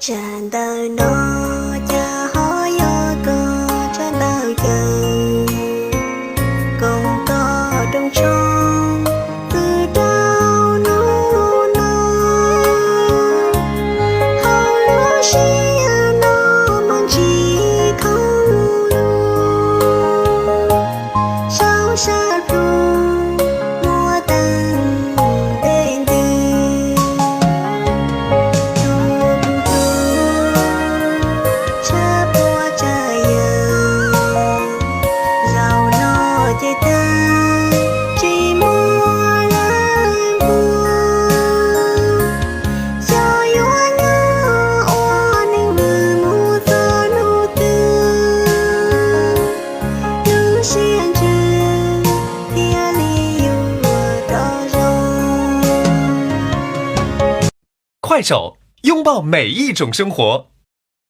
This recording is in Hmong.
Tsam ntawm no cas ho yog koj tsam ntawd caw, koom koj rooj tshoob twb rau hnub no, hauv lub sij hawm no muaj ntsis khoob lug, saum sab plhu muaj teeb dej nti, tus hlub tshab puab tsav yam, zaum no ces tag tsis muaj leej puag, xyov yuav nyob ua neej vwm mus txog hnub twg, lub siab ntsws thiaj li yuav rov zoo. 快手，拥抱每一种生活。